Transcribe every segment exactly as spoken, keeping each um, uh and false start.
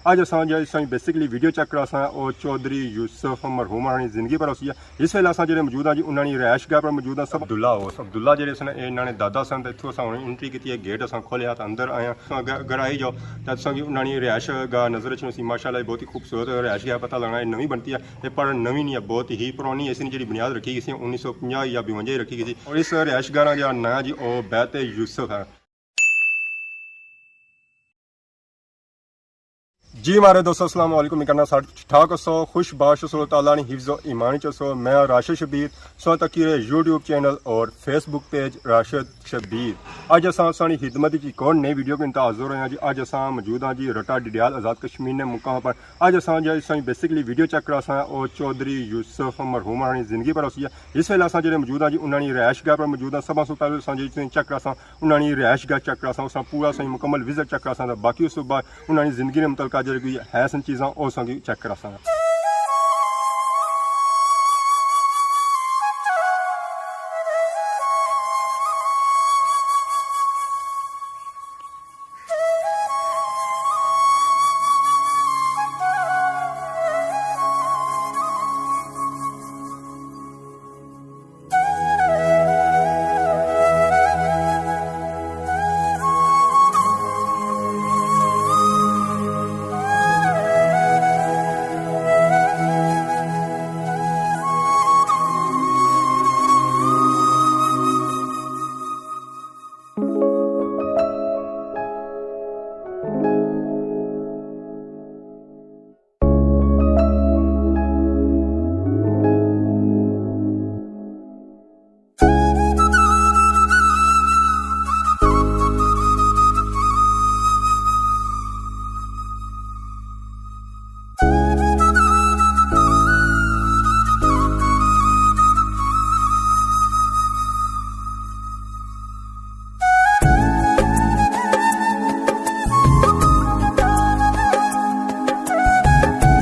اج اساں جیہڑی تساں بیسیکلی ویڈیو چیک کراساں، او چوہدری یوسف مرحوم ہوناں نی زندگی پر ہوسی ہے۔ اس ویلے اساں جیہڑے موجود ہاں جی، انہاں نی رہائش گاہ پر موجود ہاں۔ عبداللہ ہوس، عبداللہ جیہڑے سن، اے انہاں نے دادا سن، تے اتھوں اساں ہن انٹری کیتی ہے، گیٹ اساں کھولیا تے اندر آئے ہاں۔ تساں اگر، اگر آئی جاؤ تے تساں کی انہاں نی رہائش گاہ نظر اچھنی ہوسی، ماشاءاللہ بہت ہی خوبصورت رہائش گاہ پتہ لگنا۔ اے نویں بنتی ہے، اے پر نویں نہیں ہے، بہت ہی پرانی ہے۔ اس نی جیہڑی بنیاد رکھی گئی سی انیس سو پنجاہ یا بونجا ہی رکھی گئی سی، اور اس رہائش گاہ نا جیہڑا ناں جی او بیت یوسف ہے۔ جی ماڑے دوستو، السلام علیکم۔ میں کہنا سارے ٹھیک ٹھاک ہسو، خوش باش ہسو، اللہ تعالیٰ نی حفظ و ایمان چ ہسو۔ میں راشد شبیر، تساں تکی رہے یوٹیوب چینل اور فیس بک پیج راشد شبیر۔ اج اساں تساں نی خدمت وچ ایک اور نئی ویڈیو کے نال حاضر ہوئے ہاں جی۔ اج اساں موجود ہاں جی رٹا ڈڈیال آزاد کشمیر نے مقام پر۔ اج اساں جیہڑی تساں بیسیکلی ویڈیو چیک کراساں، او چوہدری یوسف مرحوم ہوناں نی زندگی پر ہوسی ہے۔ اس ویلے اساں جیہڑے موجود ہاں جی، انہاں نی رہائش گاہ پر موجود ہاں۔ سب سوں پہلے اساں جیہڑی تساں چیک کراساں، انہاں نی رہائش گاہ چیک کراساں، اساں پورا اساں مکمل وزٹ چیک کراساں، تے باقی اس تو بعد انہاں نی زندگی نے متعلقہ جیہڑی کوئی ہے سن چیزاں، او اساں کی چیک کراساں۔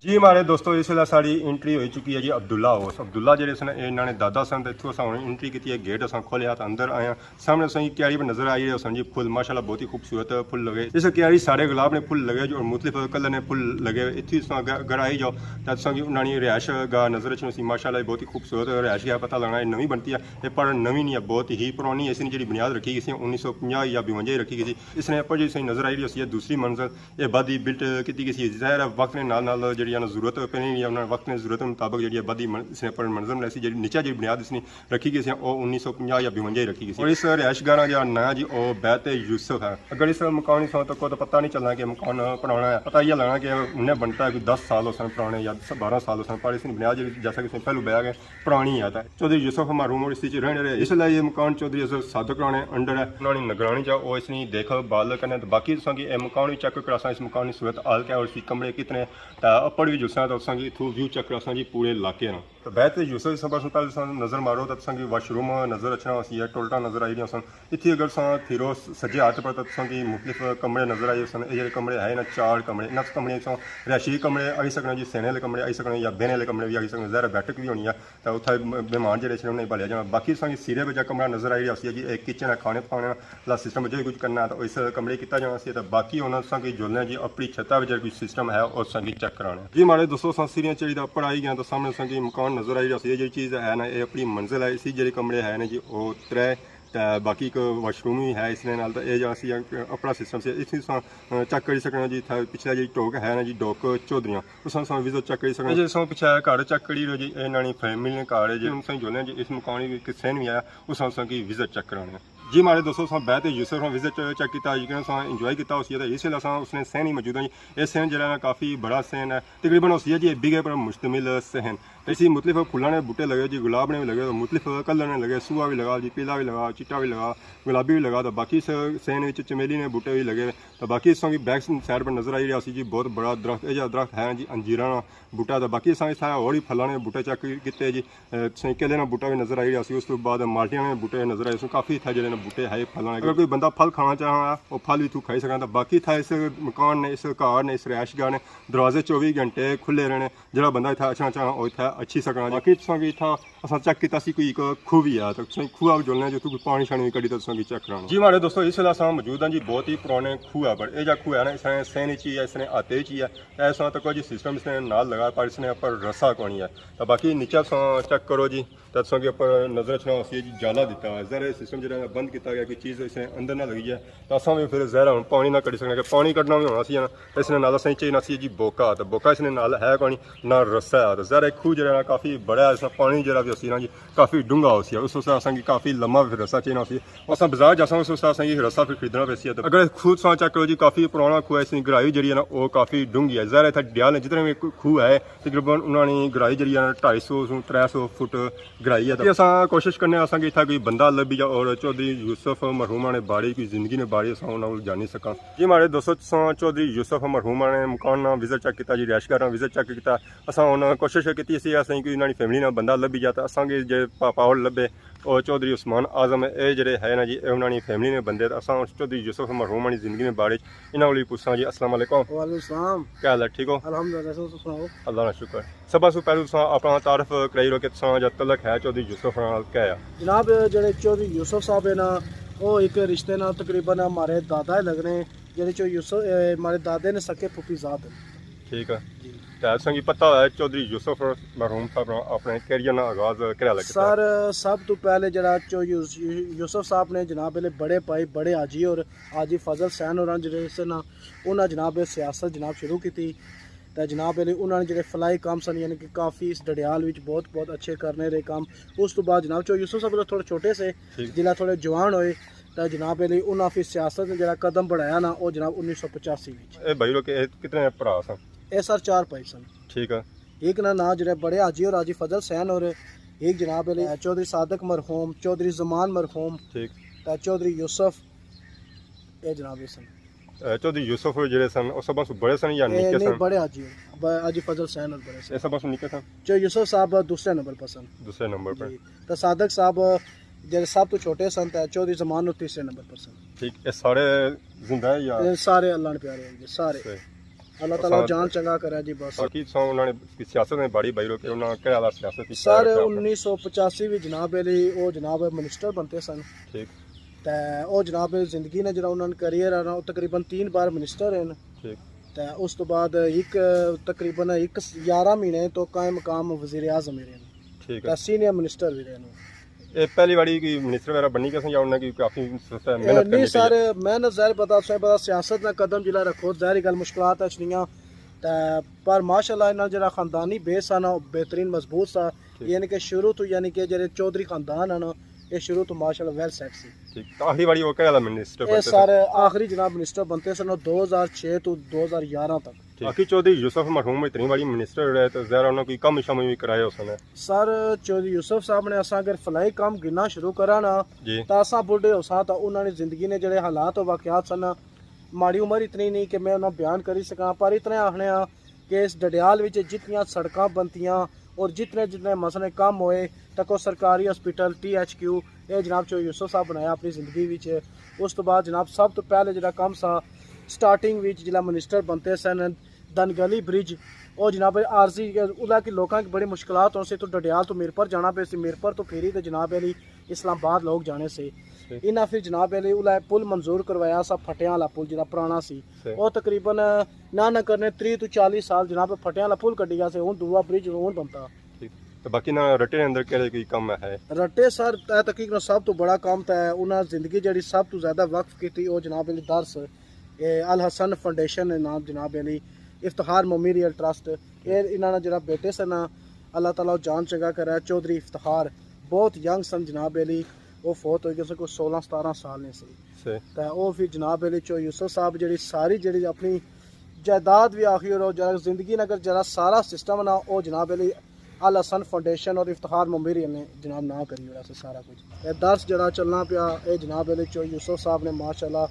جی ماڑے دوستو، اس ویلے ساڑی انٹری ہوئی چکی ہے جی عبداللہ ہاؤس۔ عبداللہ جیہڑے سن، اے انہاں نے دادا سن، تے اتھوں اساں ہن انٹری کیتی ہے، گیٹ اساں کھولیا تے اندر آئے ہاں۔ سامنے اساں کی کیاری پر نظر آئی رہے سن جی پھل، ماشاءاللہ بہت ہی خوبصورت پھل لگے۔ اس کیاری سارے گلاب نے پھل لگے جو، اور مختلف کلر نے پھل لگے۔ اتھی اساں اگر، اگر آئی جاؤ تے اساں کی انہاں نی رہائش گاہ نظر اچھنی سی، ماشاءاللہ بہت ہی خوبصورت رہائش گاہ پتہ لگنا۔ اے نویں بنتی ہے، اے پر نویں نہیں ہے، بہت ہی پرانی ہے۔ اس نی جیہڑی بنیاد رکھی گئی سی انیس سو پنجاہ یا بونجا ہی رکھی گئی سی۔ اس نے اپر جیہڑی تساں نظر آئی رہی ہوسی ہے دوسری منزل، اے آبادی بلڈ کیتی گئی سی۔ ظاہر ہے وقت نے نال نال جیہڑی ہے نا ضرورت پینی ہے، انہاں وقت نے ضرورت مطابق جیہڑی آبادی من-، اس نے اپر منظر ملائی سی، جیہڑی نیچے جیہڑی بنیاد اس نی رکھی گئی سی، او انیس سو پنجاہ یا بونجا ہی رکھی گئی سی۔ اور اس رہائش گاہ نا جیہڑا ناں جی او بیت یوسف ہے۔ اگر اس مکان نی تساں تکو تے پتہ نہیں چلنا کہ مکان پرانا ہے، پتہ یہ لگنا کہ انہیں بنتا ہے کوئی دس سال ہوسن پرانے یا بارہ سال ہوسن، پر اس نی بنیاد جیہڑی، جیسا کہ تساں پہلو بیا گئے، پرانی ہے۔ تے چوہدری یوسف مرحوم اور اس وچ رہنے رہے۔ اس لیے یہ مکان چوہدری یوسف صادق رانے انڈر ہے۔ انہاں نی نگرانی چ او اس نی دیکھ بھال کرنے۔ تے باقی تساں کی اے مکان وی چیک کراساں، اس مکان نی صورت حال کیا ہے اور اس وچ کمرے کتنے، تے اپر وی جلساں تے تساں کی اتھوں ویو چیک کراساں جی پورے علاقے نا۔ تے بیت یوسف سفر سوں پہلے تساں نظر مارو تے تساں کی واش روم نظر اچھنا ہوسی ہے، ٹوائلٹاں نظر آئی رہیاں سن۔ اتھی اگر تساں پھرو سجے ہتھ پر تے تساں کی مختلف کمرے نظر آئی سن۔ اے جیہڑے کمرے ہے نا، چار کمرے، انہاں کمرے تساں رہائشی کمرے آئی سکنے جی، سینے والے کمرے آئی سکنے یا بینے والے کمرے وی آئی سکنے، ظاہر ہے بیٹھک وی ہونی ہے۔ تے اتھے مہمان جیہڑے سن انہیں بھالیا جانا۔ باقی تساں کی سیرے وچ کمرہ نظر آئی رہیا سی جی، اے کچن ہے، کھانے پکانے والا سسٹم جو کچھ کرنا ہے تے اس کمرے کیتا جانا سی۔ تے باقی ہن تساں کی جلنے جی اپنی چھتا وچ کوئی سسٹم ہے، او تساں کی چیک کرانے۔ جی ماڑے دوستو، اساں سیڑھیاں چڑھی تے اپر آئی گئے تے سامنے تساں کی مکان نظر آئی رہیا سی۔ اے جیہڑی چیز ہے نا، اے اپنی منزل ہے۔ اسی جیہڑے کمرے ہے نا جی، او ترے، تے باقی ایک واش روم وی ہے اس نے نال۔ تے اے جیہڑا سی اپنا سسٹم سی، اس وچ تساں چیک کری سکنے جی۔ اتھے پچھلا جیہڑا ڈوک ہے نا جی، ڈوک چوہدریاں، اس تساں وزٹ چیک کری سکنے جی۔ تساں پچھے گھر چیک کری رہو جی، اے انہاں نی فیملی نے گھر ہے جی۔ ہن تساں جلنے جی اس مکان وچ کچھ سین وی آیا، اس تساں کی وزٹ چیک کرانے۔ جی ماڑے دوستو، اساں بیت یوسف نا وزٹ چیک کیتا، یقیناً اساں انجوائے کیتا ہوسی۔ تے اس ویلے اساں اس نے سین ہی موجود ہیں جی۔ اے سین جیہڑا نا کافی بڑا سین ہے، تقریباً ہوسی ہے جی، اے بیگھے پر مشتمل سین۔ تے اسی مختلف پھلاں نے بوٹے لگے جی، گلاب نے وی لگے، مختلف کلر نے لگے، سوہا وی لگا جی، پیلا وی لگا، چٹا وی لگا، گلابی وی لگا۔ تے باقی اس سین وچ چمیلی نے بوٹے وی لگے۔ تے باقی اس کی بیک سائیڈ پر نظر آئی رہیا سی جی، بہت بڑا درخت، اے جیہڑا درخت ہے جی انجیراں نا بوٹا۔ تے باقی اساں اتھے ہور وی پھلاں نے بوٹے چیک کیتے جی۔ اے، تساں کیلے نا بوٹا وی نظر آئی رہیا سی، اس تو بعد مالٹیاں نے بوٹے نظر آئے سن، کافی اتھے جیہڑے نا بوٹے ہے پھلاں نے۔ اگر کوئی بندہ پھل کھانا چاہنا ہے، او پھل وی اتھوں کھائی سکنا۔ تے باقی اتھے اس مکان نے، اس گھر نے، اس رہائش گاہ نے دروازے چوبی گھنٹے کھلے رہنے۔ جیہڑا بندہ اتھے اچھنا چاہنا، او اتھے اچھی سکنا جی۔ باقی تساں کی اتھا اساں چیک کیتا سی کوئی ایک کھوہ وی ہے، تے تساں کھوہ جلنے جو اتھوں کوئی پانی شانی وی کڈی تے تساں کی چیک کرانا۔ جی ماڑے دوستو، اس ویلے اساں موجود ہاں جی بہت ہی پرانے کھوہ ہے، پر اے جا کھوہ ہے نا، اس نے سین اچ ہی ہے، اس نے ہاتھے اچ ہی ہے، تے اس طرح تک جی سسٹم اس نے نال لگا، پر اس نے اپر رسا کونی ہے۔ تے باقی نیچے تساں چیک کرو جی، تے تساں کی اپر نظر اچھنا ہوسی جی جالا دتا ہوا ہے۔ ظاہر ہے سسٹم جڑا بند کیتا گیا، کوئی چیز اس نے اندر نہ لگی جائے، تے اساں وی پھر ظاہر ہے ہن پانی نہ کڈی سکنا، کہ پانی کڈنا وی ہونا سی نا، تے اس نے نال اساں چاہیے سی جی بوکا، تے بوکا اس نے نال ہے کونی، نہ رسا ہے، تے ظاہر ہے کھوہ جڑا ہے نا کافی بڑا ہے، اس نا پانی جڑا وی ہوسی نا جی کافی ڈونگا ہوسی ہے، اس واسطے اساں کی کافی لمبا پھر رسا چاہینا ہوسی۔ اساں بازار جاساں اس واسطے اساں کی رسا پھر خریدنا پیسی ہے۔ تے اگر کھوہ تساں چیک کرو جی کافی پرانا کھوہ ہے، اس نی گہرائی جڑی ہے نا او کافی ڈونگی ہے۔ ظاہر ہے اتھے ڈڈیال نے جتنے وی کھوہ ہے تقریباً انہاں نی گہرائی جڑی ہے نا ڈھائی سو سوں ترے سو فٹ گہرائی ہے۔ تے اساں کوشش کرنے آں اساں کی اتھا کوئی بندہ لبھی جا اور چوہدری یوسف مرحوم نے بارے کوئی زندگی نے بارے اساں انہاں کول جانی سکاں۔ جی ماڑے دوستو، تساں چوہدری یوسف مرحوم نے مکان نا وزٹ چیک کیتا جی، رہائش گاہ نا وزٹ چیک کیتا۔ اساں ہن کوشش کیتی سی اساں کی انہاں نی فیملی نا بندہ لبھی جا، تے اساں کی جے پا-، پاور لبھے، او چوہدری عثمان اعظم، اے جڑے ہے نا جی، اے انہاں نی فیملی نے بندے، تے اساں چوہدری یوسف مرحوم نی زندگی نے بارے انہاں کول ہی پوچھاں جی۔ السلام علیکم۔ وعلیکم السلام۔ کیا حال ہے؟ ٹھیک ہو؟ الحمدللہ، تساں سناؤ؟ اللہ نا شکر۔ سب سوں پہلے تساں اپنا تعارف کرائی رو کہ تساں جا تعلق ہے چوہدری یوسف نال کیا ہے؟ جناب، جڑے چوہدری یوسف صاحب ہے نا، او ایک رشتے نا تقریباً ہمارے دادا ہی لگنے، جڑے چوہدری یوسف، اے، ہمارے دادے نے سکے پھوپھی ذات ہیں۔ ٹھیک ہے۔ جی۔ تے تساں کی پتہ ہے چوہدری یوسف مرحوم صاحب نا اپنے کیریئر نا آغاز کرا لگا؟ سر، سب تو پہلے جڑا چو یوس-، یوسف صاحب نے جناب علی بڑے بھائی بڑے حاجی اور حاجی فضل حسین ہوراں جڑے سے نا، انہاں جناب سیاست جناب شروع کیتی۔ تے جناب علی انہاں نے جڑے فلاحی کام سن، یعنی کہ کافی اس ڈڈیال وچ بہت بہت اچھے کرنے رہے کام۔ اس تو بعد جناب چو یوسف صاحب تھوڑے چھوٹے سے، ٹھیک۔ جلا تھوڑے جوان ہوئے، تے جناب علی انہاں پھر سیاست نے جڑا قدم بڑھایا نا، او جناب انیس سو پچاسی وچ۔ اے بھائی لوگ، اے کتنے بھرا سن؟ اے سر چار بھائی سن۔ ٹھیک ہے۔ ایک نا ناں جڑے بڑے حاجی اور حاجی فضل حسین اور ایک جناب علی چوہدری صادق مرحوم، چوہدری زمان مرحوم، ٹھیک۔ تے چوہدری یوسف، اے جناب اے سن۔ اے چوہدری یوسف جڑے سن، او سبھاں سوں بڑے سن یا اے نکے نہیں، سن؟ بڑے حاجی، ب-، حاجی فضل حسین اور بڑے سن۔ اے سبھاں سوں نکے سن؟ چو یوسف صاحب دوسرے نمبر پر سن۔ دوسرے نمبر پر۔ جی۔ تے صادق صاحب جڑے سب تو چھوٹے سن تے چوہدری زمان اور تیسرے نمبر پر سن۔ ٹھیک، اے سارے زندہ ہے یا؟ اے سارے اللہ نے پیارے ہیں جی، سارے۔ صحیح۔ اللہ تعالیٰ اساں جان چنگا کرے جی بس۔ باقی تساں انہاں نے سیاست نے بارے بھائی لوگ انہاں کہڑا حال سیاست کی سر، کیا کیا انیس سو پچاسی وچ جناب علی او جناب منسٹر بنتے سن۔ ٹھیک۔ تے او جناب زندگی نے جڑا انہاں نے کیریئر ہے نا، او تقریباً تین بار منسٹر ہیں۔ ٹھیک۔ تے اس تو بعد ایک تقریباً ایک یارہ مہینے تو قائم مقام وزیر اعظم ہی رہے۔ ٹھیک ہے۔ تے سینئر منسٹر بھی رہے۔ اے پہلی واری کوئی منسٹر وغیرہ بنی گئے سن یا انہاں کی کافی سخت اے محنت نہیں کرنی پئی سر، ہے؟ محنت ظاہر پتہ، تساں پتہ سیاست نا قدم جلا رکھو، ظاہری گل مشکلات اچھنیاں۔ تے پر ماشاءاللہ انہاں جڑا خاندانی بیس ہے نا، او بہترین مضبوط سا۔ ٹھیک۔ یعنی کہ شروع تو، یعنی کہ جڑے چوہدری خاندان ہے نا، اے شروع تو ماشاءاللہ ویل سیٹ سی۔ ٹھیک۔ تے آخری واری او کہڑا منسٹر اے بنتے سر، سن؟ آخری جناب منسٹر بنتے سن، او دو ہزار چھ تو دو ہزار یارہ تک۔ ٹھیک۔ باقی چوہدری یوسف مرحوم اتنی واری منسٹر رہے تے ظاہر انہاں کوئی کم شم بھی کرائے ہو سن۔ سر، چوہدری یوسف صاحب نے اساں اگر فلاحی کام گنا شروع کرا نا، جی۔ تاں اساں بڈھے ہوساں تاں انہاں نے زندگی نے جڑے حالات و واقعات سن، ماڑی عمر اتنی نہیں کہ میں انہاں بیان کری سکاں، پر اتنے آخنے ہاں کہ اس ڈڈیال وچ جتنیاں سڑکاں بنتیاں اور جتنے جتنے مثلاً کم ہوئے، تکو سرکاری ہاسپٹل، ٹی ایچ کیو، اے جناب چو یوسف صاحب بنایا اپنی زندگی وچ۔ اس تو بعد جناب سب تو پہلے جڑا کم سا سٹارٹنگ وچ جڑا منسٹر بنتے سن، دنگلی برج، او جناب عارضی، اودا کہ لوکاں کی بڑی مشکلات ہون سی، تو ڈڈیال تو میرپور جانا پے سی، میرپور تو پھری تے جناب علی اسلام آباد لوگ جانے سے۔ ٹھیک۔ انہاں پھر جناب علی اولا پل منظور کروایا سا، پھٹیاں والا پل جڑا پرانا سی۔ صحیح۔ او تقریباً نہ نہ کرنے تریہہ تو چالیہہ سال جناب پھٹیاں والا پل کڈی گیا سے، ہن دوا برج ہن بنتا۔ ٹھیک۔ تے باقی نہ رٹے نے اندر کہڑے کوئی کم ہے؟ رٹے سر، اے تقریباً سب تو بڑا کم تے انہاں زندگی جڑی سب تو زیادہ وقف کیتی، او جناب علی درس، اے الحسن فاؤنڈیشن نے نام جناب علی، افتخار میموریل ٹرسٹ، اے انہاں نے جڑا بیٹے سن، اللہ تعالیٰ او جان چنگا کرے، چوہدری افتخار، بہت ینگ سن جناب علی، او فوت ہوئی گئے سن، کوئی سولہ ستارہ سال نے سی۔ صحیح۔ تے او پھر جناب علی چو یوسف صاحب جڑی ساری جڑی اپنی جائیداد بھی آخی اور جڑا زندگی نے اگر جڑا سارا سسٹم نا، او جناب علی الحسن فاؤنڈیشن اور افتخار میموریل نے جناب نہ کری اوڑا سے سارا کچھ۔ اے درس جڑا چلنا پیا، اے جناب علی چو یوسف صاحب نے ماشاءاللہ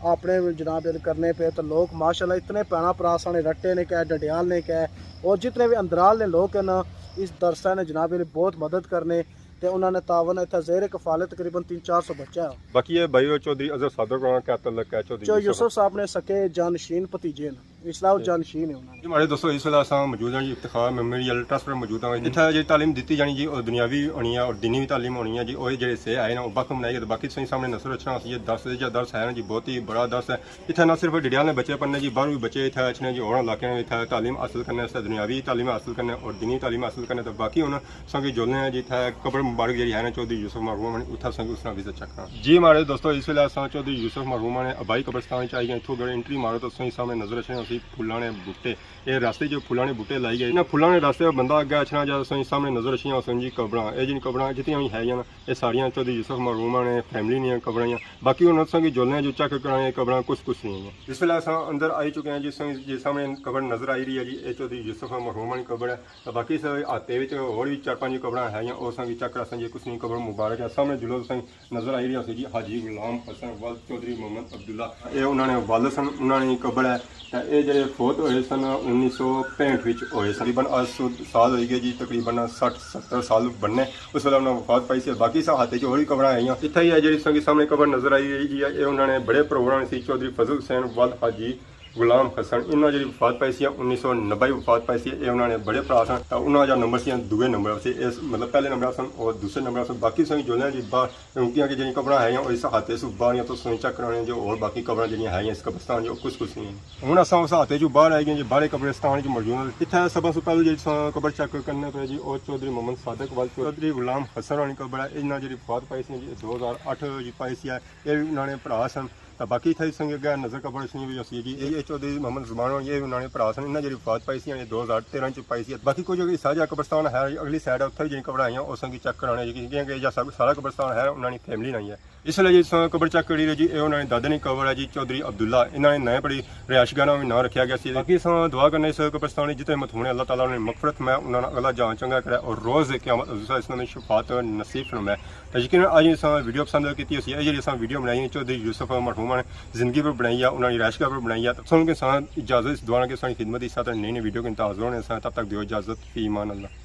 اپنے جناب علی کرنے پے، تو لوگ ماشاءاللہ اتنے بھیناں بھرا سانے رٹے نے کہہ، ڈڈیال نے کہہ، اور جتنے بھی اندرال نے لوگ ہیں نا، اس درسہ نے جناب علی بہت مدد کرنے، تے انہاں نے تعاون اتھا زیر کفالت تقریباً تین چار سو بچہ ہے۔ باقی اے بھائی او چوہدری اظہر صادق ہوراں کیا تعلق ہے؟ چوہدری چو یوسف یوسف صاحب نے سکے جانشین بھتیجے ہیں۔ اسلام جانشین ہے انہاں نے۔ جی ماڑے دوستو، اس ویلے اساں موجود ہاں جی افتخار میموریل ٹرسٹ پر موجود ہاں۔ اتھا جی تعلیم دتی جانی جی، او دنیاوی ہونی ہے اور دینی وی تعلیم ہونی ہے جی۔ او جیڑے حصے آئے نا، او بخ بنائے گئے، تے باقی تساں سامنے نظر اچھنا سی، یہ درس جا درس ہے نا جی، بہت ہی بڑا درس ہے۔ اتھا نہ صرف ڈڈیال نے بچے پڑھنے جی، باہر وی بچے اتھا اچھنے جی، اور علاقے نے اتھا تعلیم حاصل کرنے واسطے، دنیاوی تعلیم حاصل کرنے اور دینی تعلیم حاصل کرنے۔ تے باقی ہن اساں کی جلنے ہیں جی، اتھا قبر مبارک جیڑی ہے نا چوہدری یوسف مرحوم نے، اتھا اساں کی اس نا وزٹ چیک کرنا۔ جی ماڑے دوستو، اس ویلے اساں چوہدری یوسف مرحوم نے آبائی قبرستان وچ آئی گئے۔ اتھوں اگر انٹری مارو تو اساں کی سامنے نظر اچھنے ہوسی پھلاں نے بوٹے۔ اے راستے جو پھلاں نے بوٹے لائی گئے، انہاں پھلاں نے راستے بندہ اگے اچھنا جا، اساں کی سامنے نظر اچھنیاں ہوسن جی قبراں۔ اے جن قبراں جتنیاں وی ہے گیاں نا، اے ساریاں چوہدری یوسف مرحوم نے فیملی نیاں قبراں ہیاں۔ باقی ہن اساں کی جلنے ہیں جو چیک کرانے اے قبراں کس کس نیاں ہیاں۔ اس ویلے اساں اندر آئی چکے ہیں جی، اساں جی سامنے قبر نظر آئی رہی ہے جی، اے چوہدری یوسف مرحوم نی قبر ہے۔ تے باقی اس ہاتے وچ ہور وی چار پنج قبراں ہے گیاں، او اساں کی چیک کراساں جی، کس نی قبر مبارک ہے۔ سامنے جلو تساں نظر آئی رہی ہوسی جی حاجی غلام حسن ولد چوہدری محمد عبداللہ، اے انہاں نے والد سن، انہاں نی قبر ہے۔ تے اے جڑے فوت ہوئے سن انیس سو پینٹھ وچ ہوئے سن، تقریباً اج سو سال ہوئی گئے جی، تقریباً سٹھ ستر سال بننے، اس ویلے انہاں وفات پائی سی۔ باقی اس ہاتے چ ہور وی قبراں آئیاں۔ اتھے ہی اے جڑی تساں کی سامنے قبر نظر آئی رہی جی، اے انہاں نے بڑے پروگرام سی چوہدری فضل حسین ولد حاجی غلام حسن، انہاں جڑی وفات پائی سی انیس سو نبے وفات پائی سی۔ اے انہاں نے بڑے بھرا سن، تے انہاں جا نمبر سی دوئے نمبر سے، اس مطلب پہلے نمبر سن اور دوسرے نمبر سن۔ باقی سن جلنے جی باہر کیونکہ کہ جڑی قبراں ہے او اس ہاتے سو باہر، تو سوئی چیک کرانے جو اور باقی قبراں جڑیاں ہے اس قبرستان جو کس کس نہیں۔ ہن اساں اس ہاتے جو باہر آئی گئے جی، باہر قبرستان جو موجود ہیں۔ اتھے سب سے پہلے جڑی ساں قبر چیک کرنے پہ جی، او چوہدری محمد صادق ول چوہدری غلام حسن ہونی قبر ہے۔ انہاں جڑی وفات پائی سی جی دو ہزار اٹھ جی پائی سی ہے، اے وی انہاں نے بھرا سن۔ تے باقی اتھے سنگ اگے نظر قبر سنی وی ہوسی جی، اے چوہدری محمد زمان ہونی، اے انہاں نے بھرا سن، انہاں جڑی وفات پائی سی دو ہزار تیرہ چ پائی سی۔ باقی کچھ اگے ساجا قبرستان ہے، اگلی سائیڈ ہے، اتھے وی جڑی قبر آئیاں، اس سنگ چیک کرانے جی، کیونکہ اے جا سب سارا قبرستان ہے، انہاں نی فیملی نہیں ہے۔ اس ویلے جی ساں قبر چیک کری رہے جی، اے انہاں نی دادے نی قبر ہے جی، چوہدری عبداللہ، انہاں نے نئے پڑی رہائش گاہ نا وی ناں رکھیا گیا سی۔ باقی اساں دعا کرنے اس قبرستان وچ جتنے مدفون ہیں، اللہ تعالیٰ انہاں نی مغفرت فرمائے، انہاں نا اگلا جہان چنگا کرے اور روز قیامت حضور صلی اللہ علیہ وسلم نی شفاعت نصیب فرمائے۔ تے یقیناً اج اساں ویڈیو پسند کیتی ہوسی، اے جڑی اساں ویڈیو بنائی ہے چوہدری یوسف مرحوم نے زندگی پر بنائی ہے، انہاں نی رہائش گاہ پر بنائی ہے۔ تے سن کے اساں اجازت اس دعا نال کہ اساں نی خدمت اس طرح نئی نئی ویڈیو کے انتہا حاضر ہونے ساں، تب تک دیو اجازت، فی امان اللہ۔